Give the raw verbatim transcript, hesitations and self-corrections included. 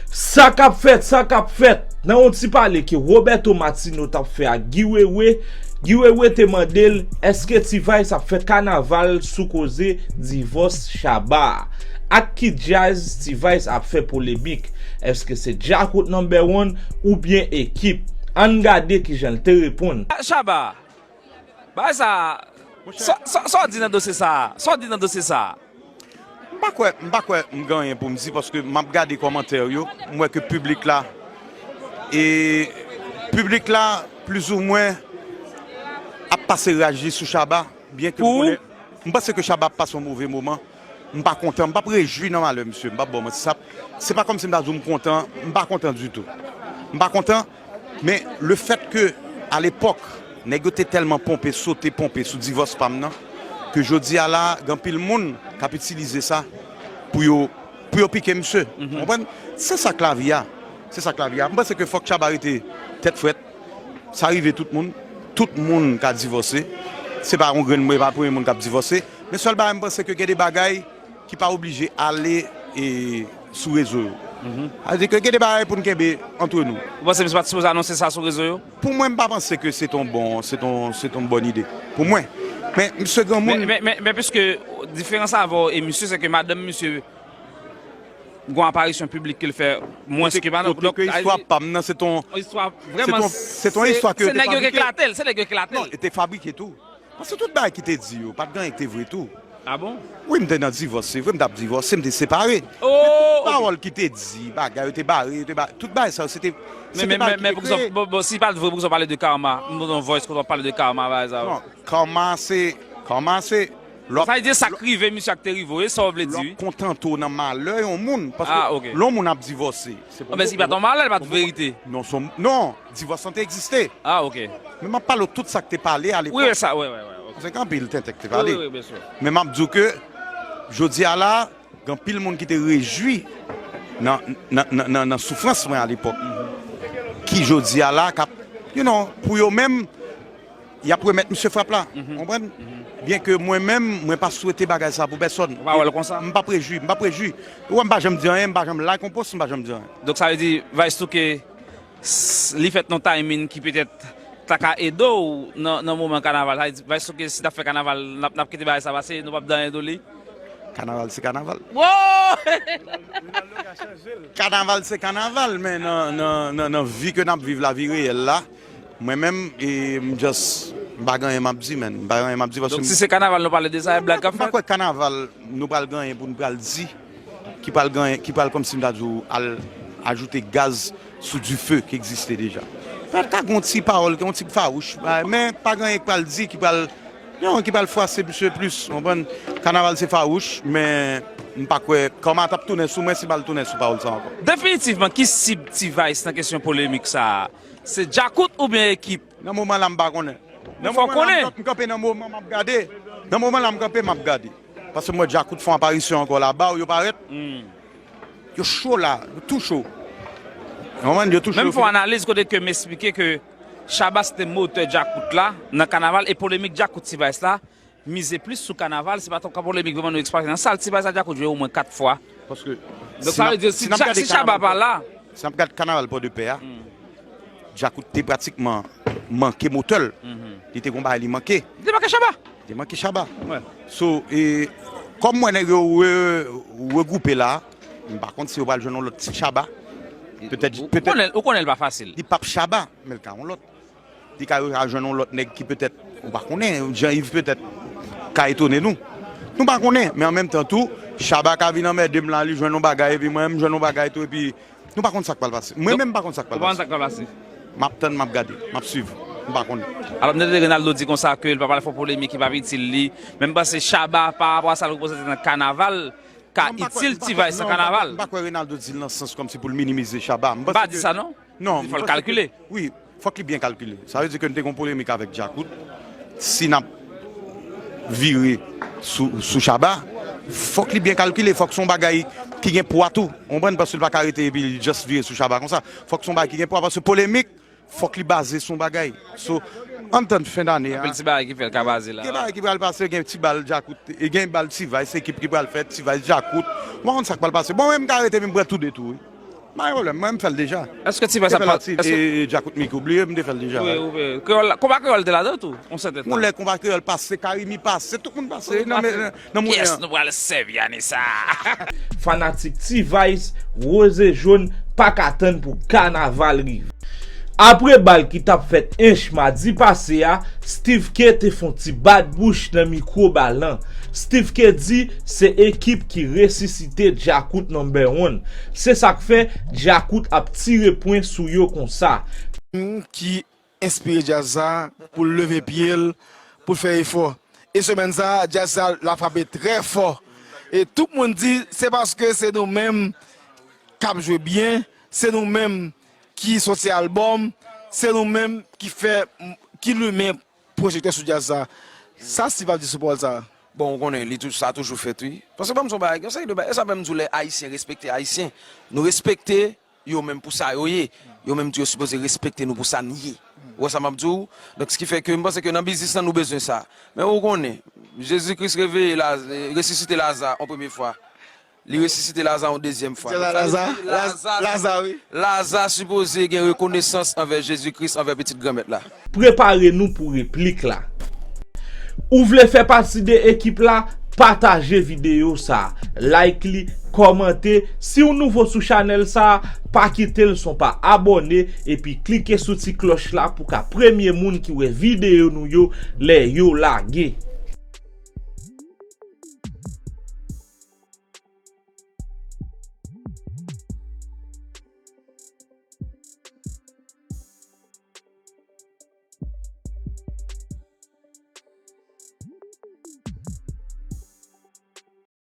Sa k ap fèt, sa k ap fèt? Nan yon ti pale ke Roberto Martino t ap fè ak Guy Wewe, Guy Wewe te mande l èske T-Vice ap fè kanaval sou koze divòs Shabba a. Ak ki djaz T-Vice ap fè polemik? Èske se Djakout number one oubyen ekip? Ann gade kijan l te reponn. Shabba, bagay sa, sa, sa, sa w di nan dosye sa a? Sa w di nan dosye sa a? M pa kwè, m pa kwè m gen anyen pou m di paske m ap gade kòmantè yo, m wè ke piblik la, e piblik la plizoumwen ap pase raj li sou Shabba, byen ke m konnen, m panse ke Shabba ap pase yon move moman. M pa kontan, m p ap rejwi nan malè misye, m p ap ba w manti. Sa, se pa kòmsi m ta di w m kontan, m pa kontan ditou. M pa kontan, men lefèt ke alepòk nèg yo te tèlman ponpe, sote ponpe sou divòs pa m nan, ke jodi a la, gen anpil moun k ap itilize sa pou yo, pou yo pike misye. Ou konprann? Se sa k lavi a. Se sa k lavi a. M panse ke fòk Shabba rete tèt frèt. Sa rive tout moun. Tout moun ka divòse. Se pa yon grenn moun, e pa premye moun k ap divòse. Men sèl bagay, m panse ke gen de bagay ki pa oblije ale, e, sou rezo yo. Sa vle di ke gen de bagay pou n kenbe antre nou. Ou panse misye pa t sipoze anonse sa sou rezo yo? Pou mwen, m pa panse ke se t on bon, se t on, se t on bòn ide. Pou mwen. Men, misye granmoun. Men, men, men, men piske diferans avè w e misye, se ke madanm misye gen yon aparisyon piblik ke l fè mwens ke madanm. Kote ke istwa pa m nan, se t on, se t on, se t on istwa ke yo te fabrike. Se nèg yo k eklate l, se nèg yo k eklate l. Non, yo te fabrike tou. Paske tout bagay ki te di yo, pa t gen anyen ki te vre tou. Ah bon? Wi, m te nan divòs, se vre, m t ap divòse, m te separe. Oh, ok. Men tout pawòl ki te di, bagay, yo te bare, yo te bare, tout bagay sa yo, se te, se te bagay ki te kreye. Men, men, men, men, poukisa, bon, bon, si pa t vre, poukisa w pale de karma? M tande yon voice kote w ap pale de karma, bagay sa yo. Non, karma se, karma se, lè w ap, sa vle di sa k rive misye a k te rive w, e sa w vle di, wi. Lè w ap kontante w nan malè yon moun, paske, ah, ok, lè yon moun ap divòse, se pou, ah, men si pa t yon malè, li pa t verite. Non, se yon, non, divòs lan te egziste. Ah, ok. Men m ap pale w tout sa k te pale alepòk. Wi, wi, sa, wi, wi, wi, ok. Se gen anpil tenten k te pale. Wi, wi, wi, byen si. Men m ap di w ke, jodi a la, gen anpil moun ki te rejwi nan, nan, nan, nan, nan soufrans mwen alepòk. Ki jodi a la, k ap, you know, pou yo menm, y ap remèt misye frap la. Ou konprann? Byen ke mwen menm, mwen pa swete bagay sa pou pèsòn. Ou pa wè l konsa? M p ap rejwi, m p ap rejwi. Ou wè, m pa janm di anyen, m pa janm like yon post, m pa janm di anyen. Donk sa vle di, Vice Touke, s-, li fèt nan timing ki petèt ta ka ede w nan, nan moman kanaval. Sa vle di, Vice Touke, si t ap fè kanaval, n ap, n ap kite bagay sa pase, nou p ap di anyen de li. Kanaval se kanaval. Wow! Kanaval se kanaval, men nan, nan, nan, nan vi ke n ap viv, lavi reyèl la, mwen menm, e, m just, m pa gen anyen m ap di, man. M pa gen anyen m ap di paske. Donk, si se kanaval nou pale de sa, e blag k ap fèt? M pa kwè kanaval nou pral gen anyen pou n pral di ki pral gen, ki pral kòmsi m ta di w al ajoute gaz sou dife ki egziste deja. Pral ka gen yon ti pawòl, gen yon ti fawouch, men pa gen anyen k pral di ki pral, non, ki pral fwase misye plis, w konprann? Kanaval se fawouch, men m pa kwè kòman t ap tounen sou mwen si m al tounen sou pawòl sa ankò. Definitivman, ki sib T-Vice nan kesyon polemik sa a? Se Djakout oubyen ekip? Nan moman la, m pa konnen. Nan moman la, m kanpe nan moman m ap gade. Nan moman la, m kanpe, m ap gade. Paske m wè Djakout fè yon aparisyon ankò la, ba yo parèt. Yo cho la, yo tou cho. Ou konprann? Yo tou cho. Men m fè yon analiz kote ke m esplike ke Shabba se te motè Djakout la nan kanaval e polemik Djakout T-Vice la mize plis sou kanaval, se pa t yon polemik vrèman nou eksplike nan sal T-Vice a Djakout jwe omwen kat fwa. Paske donk sa vle di si Shabba pa la. Si n ap gade kanaval Pòdepè a, Djakout te pratikman manke motè l. Li te gon bagay li manke. Li te manke Shabba. Li te manke Shabba. So, e, kòm mwen nèg yo re-, regwoupe la, m pa konn si yo pral jwenn yon lòt ti Shabba. Petèt, petèt. Ou konnen, ou konnen l pa fasil. Li p ap Shabba, men l ka yon lòt. Li ka, yo ka jwenn yon lòt nèg ki petèt, ou pa konnen, Jean Yves petèt ka etone nou. Nou pa konnen, men an menm tan tou, Shabba ka vin anmède m la, li jwenn yon bagay, epi mwen menm m jwenn yon bagay tou, epi nou pa konn sa k pral pase. Mwen menm m pa konn sa k pral pase. Ou pa konn sa k pral pase? M ap tann, m ap gade, m ap swiv. M pa konnen. Alò, m tande Renaldo di konsa ke l pa pral fè yon polemik ki p ap itil li, men m panse Shabba, pa rapò a sa l reprezante nan kanaval, ka itil T-Vice nan kanaval. M pa kwè Renaldo di l nan sans kòmsi pou l minimize Shabba. M pa di sa, non. Non, fò l kalkile. Wi, fòk li byen kalkile. Sa vle di ke n te gon polemik avèk Djakout. Si n ap vire sou, sou Shabba, fòk li byen kalkile. Fòk se yon bagay ki gen pwa tou. Ou konprann? Paske l pa ka rete epi l just vire sou Shabba konsa. Fòk se yon bagay ki gen pwa. Paske polemik, fòk li baze sou yon bagay. So, ann tann fen dane a. Anpil ti bagay ki fè l ka baze la. Gen bagay ki pral pase, gen ti bal Djakout, e gen bal T-Vice, ekip ki pral fèt, T-Vice, Djakout. Ou pa konn sa k pral pase. Bon, mwen, m ka rete, men m pran tou de tou, wi. Pa gen pwoblèm, mwen m fè l deja. Èske Ti Vice ap Te fè pa- la ti èske- e, Djakout Mik, oubliye m te fè l deja. Wi, wi. Kreyòl la- Konpa Kreyòl te ladan tou, yon sèten Yon tan. Lè Konpa Kreyòl pase, Karimi pase, tout moun pase. Nan men- nan- nan monnen Yes, an. Nou pral sèvi ane sa. Fanatik T-Vice, Rose Jaune pa ka tann pou kanaval rive. Apre bal ki t ap fèt Ench madi pase a, Steve K te fon ti bat bouch nan mikwo bal lan. Steve K di se ekip ki resisite Djakout number one. Se sa k fè Djakout ap tire pwen sou yo konsa. Ki enspire djaz sa pou l leve pye l, pou l fè efò. E semèn sa, djaz sa la frape trè fò. E tout moun di se paske se nou menm k ap jwe byen, se nou menm ki soti albòm, se nou menm ki fè, ki limen pwojektè sou djaz sa. Sa Steve ap di sou pawòl sa. Bon, ou konnen, li tou, sa toujou fèt, wi. Paske ban m son bagay, yon seri de bagay, e sa menm di w lè Ayisyen respekte Ayisyen. Nou respekte yo menm pou sa yo ye. Yo menm tou yo sipoze respekte nou pou sa n ye. Ou wè sa m ap di w? Donk, se ki fè ke m panse ke nan biznis lan, nou bezwen sa. Men ou konnen, Jezi Kris reveye Laza, resisite Laza yon premye fwa. Li resisite Laza yon dezyèm fwa. Laza, Laza, wi. Laza sipoze gen rekonesans anvè Jezi Kris, anvè Pitit Granmèt la. Prepare nou pou replik la. Ou vle fè pati de ekip la? Pataje videyo sa, like li, kòmante. Si w nouvo sou chanèl sa, pa kite l san w pa abòne epi klike sou ti klòch la pou w ka premye moun ki wè videyo nou yo lè yo lage.